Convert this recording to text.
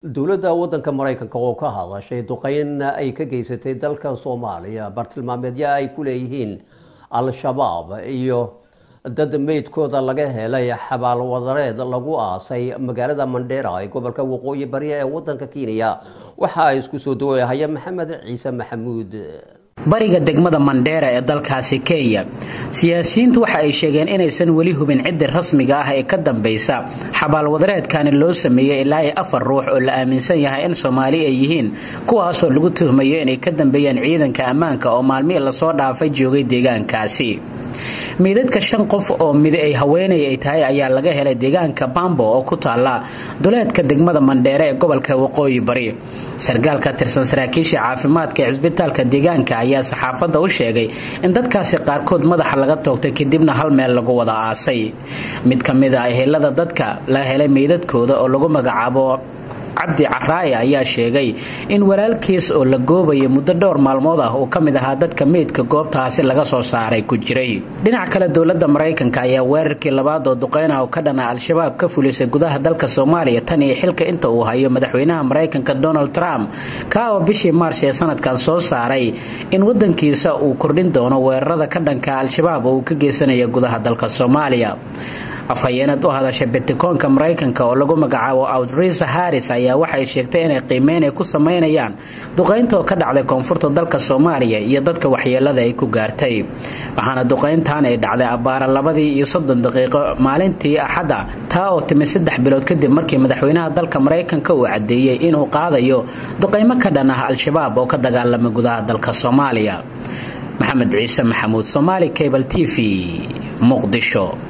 Dowladda waddanka Maraykanka oo ka hadashay duqeyn ay ka geysatay dalka Soomaaliya bartilmaameedya ay ku leeyihiin Al-Shabaab iyo dad meydkooda laga helay xabaal wadareed lagu aasay magaalada Mandheera ee gobolka Waqooyi Bari ee wadanka Kenya. Waxa ay isku soo dawahaya Maxamed Ciise Maxamuud. Bariga degmada Mandheera ee dalkaasi Kenya, siyaasiyiintu waxa ay sheegeen inaysan weli hubin cidda rasmiga ah ee ka dambaysa xabaalwadareedkani loo sameeyey ilaa iyo 4 ruux oo la aaminsan yahay in Soomaali ay yihiin, kuwaasoo lagu tuhmayo inay ka dambeeyeen ciidanka ammaanka oo maalmihii lasoo dhaafay joogay deegaankaasi. Meydadka 5 qof oo mid ay haweenay ay tahay ayaa laga helay deegaanka Bambo oo ku taala duleedka degmada Mandheere ee gobolka Waqooyi Bari. Sarkaal ka tirsan saraakiisha caafimaadka ee cisbitaalka deegaanka ayaa saxaafadda u sheegay in dadkaasi qaarkood madaxa laga toogtay, kadibna hal meel lagu wada aasay. Mid ka mid ah ehelada dadka la helay meydadkooda oo lagu magacaabo Cabdi Caraaye ayaa sheegay in walaalkiis oo la goobayay muddo dhowr maalmood ah uu ka mid ahaa dadka meydka goobtaasi laga soo saaray ku jiray. Dhinaca kale, dowladda Maraykanka ayaa weerarkii labaad oo duqeynaha oo ka dhana Al-Shabaab ka fulisay gudaha dalka Soomaaliya tan iyo xilka inta uu hayo madaxweynaha Maraykanka Donald Trump, kaa oo bishii Maarch ee sanadkan soo saaray in wadankiisa uu kordhin doono weerarada ka dhanka Al-Shabaab oo uu ka geysanayo gudaha dalka Soomaaliya. Afhayeenad u hadashay Bentikoonka Maraykanka oo lagu magacaabo Audrisa Harris ayaa waxay sheegtay inay qiimeyn ay ku samaynayaan duqaynta oo ka dhacday koonfurta dalka Soomaaliya iyo dadka waxyeelada ay ku gaartay, waxaana duqayntan ay dhacday abbaara 2:30 maalintii Axadda, taa oo timi 3 bilood kadib markii madaxweynaha dalka Maraykanka uu caddeeyey inuu qaadayo duqaymo ka dhan ah Al-Shabaab oo ka dagaalama gudaha dalka Soomaaliya. Maxamed Ciise Maxamuud, Somaali Cable TV, Muqdisho.